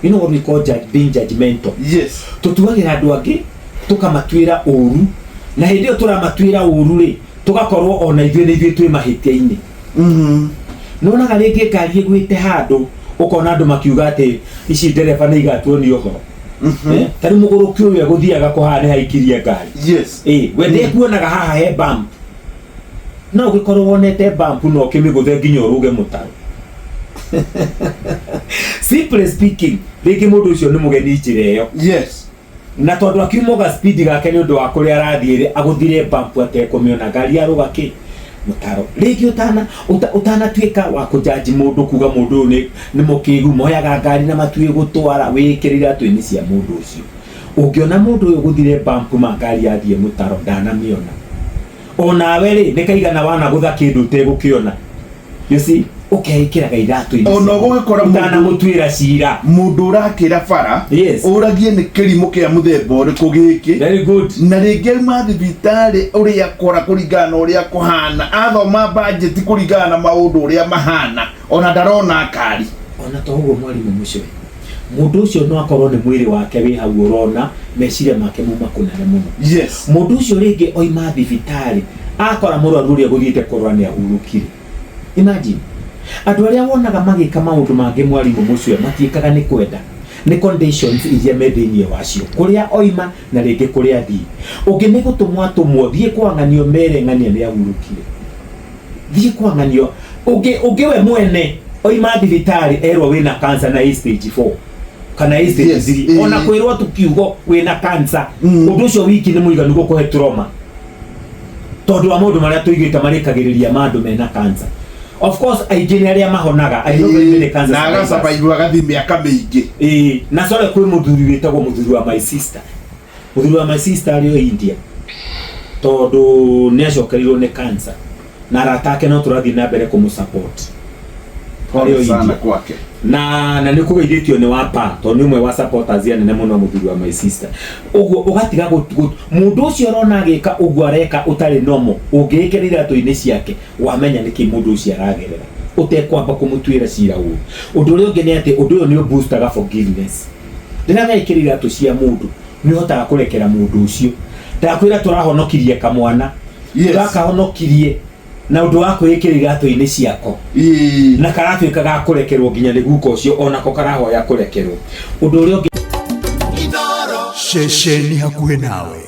You know what we call judge, being judgmental? Yes. Tũtuagĩra andũ angĩ, tũkamatuĩra ũru, na hĩndĩ ĩyo tũramatuĩra ũru rĩ, tũgakorwo ona ithuĩ nĩ ithuĩ twĩ mahĩtia-inĩ. Nĩwonaga rĩngĩ ngari ĩgwĩte handũ, ũkona andũ makiuga atĩ ici ndereba nĩ igatuonia ũhoro. Eh, ta rĩu mũgũrũki ũyũ egũthiaga kũhaha nĩ haikirie ngari. Ĩ we ndekuonaga haha he bump? No ũgĩkorwo wonete bump no ũkĩmĩgũthe nginya ũrũge mũtaro. Simply speaking, rĩngĩ mũndũ ũcio nĩ mũgeni njĩra ĩyo. Na tondũ akiuma ga speed gake nĩ ũndũ wa kũrĩa arathiĩ rĩ, agũthire bump atekũmĩona, ngari yarũga kĩ mũtaro. Rĩngĩ ũtana ũtanatuĩka wa kũjaji mũndũ, kuga mũndũ ũyũ nĩ mũkĩgu, moyaga ngari na matuĩ gũtwara, wĩkĩre iratũ-inĩ cia mũndũ ũcio. Ũngĩona mũndũ ũyũ gũthire bump ma ngari yathiĩ mũtaro ndanamĩona, onawe rĩ, nĩ kaigana wanagũtha kĩndũ ũtegũkĩona. You see, ũkeĩkĩraga iratũ-inĩ Ona cia ũgũgĩkora mũndũ- ũtanamũtuĩra cira. Mũndũ ũrakĩra bara, ũragie nĩ kĩrimũ kĩa mũthemba ũrĩkũ gĩkĩ. Very good. Na rĩngĩ auma thibitarĩ, ũrĩa akora kũringana na ũrĩa kũhana, athoma bajeti kũringana na maũndũ ũrĩa mahana, ona ndarona ngari. Ona to ũguo, mwarimũ mũcwe, mũndũ ũcio no akorwo nĩ mwĩrĩ wake wĩ hau ũrona, meciria make mauma kũnene mũno. Mũndũ ũcio rĩngĩ oima thibitarĩ, akora mũrwaru ũrĩa gũthiĩte kũrora nĩ ahurũkire. Imagine, andũ arĩa wonaga magĩka maũndũ mangĩ, mwarimũ mũcwe, matiĩkaga nĩ kwenda, nĩ conditions iria me thĩinĩ wacio, kũrĩa oima na rĩngĩ kũrĩa athiĩ. Ũngĩ nĩ gũtũmwo atũmwo, thiĩ kwang'anio, mere ng'ania nĩ ahurũkire, thiĩ kwang'anio. Ũngĩ we mwene oima thibitarĩ erwo wĩna cancer na ĩ stage 4 kana ĩ stage 3. Ona kwĩrwo tu kiugo wĩna cancer, ũndũ ũcio wiki nĩ mũiganu gũkũhe trauma, tondũ wa maũndũ marĩa tũigĩte marĩkagĩrĩria ma andũ mena cancer. Of course, aingĩ nĩ arĩa mahonaga. I know very many cancer Na survivors. agasurvive, agathiĩ mĩaka mĩingĩ. Ĩĩ, na sorry, kwĩ mũthuri wĩtagwo mũthuri wa my sister. Mũthuri wa my sister arĩ o India, tondũ nĩ acokereirwo nĩ cancer, na arata ake no tũrathiĩ na mbere kũmũ support. Pole Arĩ o sana India. kwake. Na nĩ kũgeithĩtio nĩ wa pa, tondũ nĩ ũmwe wa supporters anene mũno mũthuri wa my sister. Ũguo ũgatiga mũndũ ũcio ũrona agĩka ũguo areka ũtarĩ normal, ũngĩĩkĩra iratũ-inĩ ciake, wamenya nĩkĩ mũndũ ũcio aragerera, ũtekwamba kũmũtuĩra cira ũru. Ũndũ ũrĩa ũngĩ nĩ atĩ ũndũ ũyũ nĩ ũboostaga forgiveness. Rĩrĩa wekĩra iratũ cia mũndũ, nĩ ũhotaga kũrekera mũndũ ũcio. Ndakwĩra, tũrahonokirie kamwana. Tũrakahonokirie na ũndũ wa kwĩĩkĩra iratũ-inĩ ciako, na karatuĩka ga kũrekerwo nginya nĩ guka ũcio, onako karahoya kũrekerwo. Ũndũ ũrĩa ũngĩ Ceceni hakuhĩ nawe.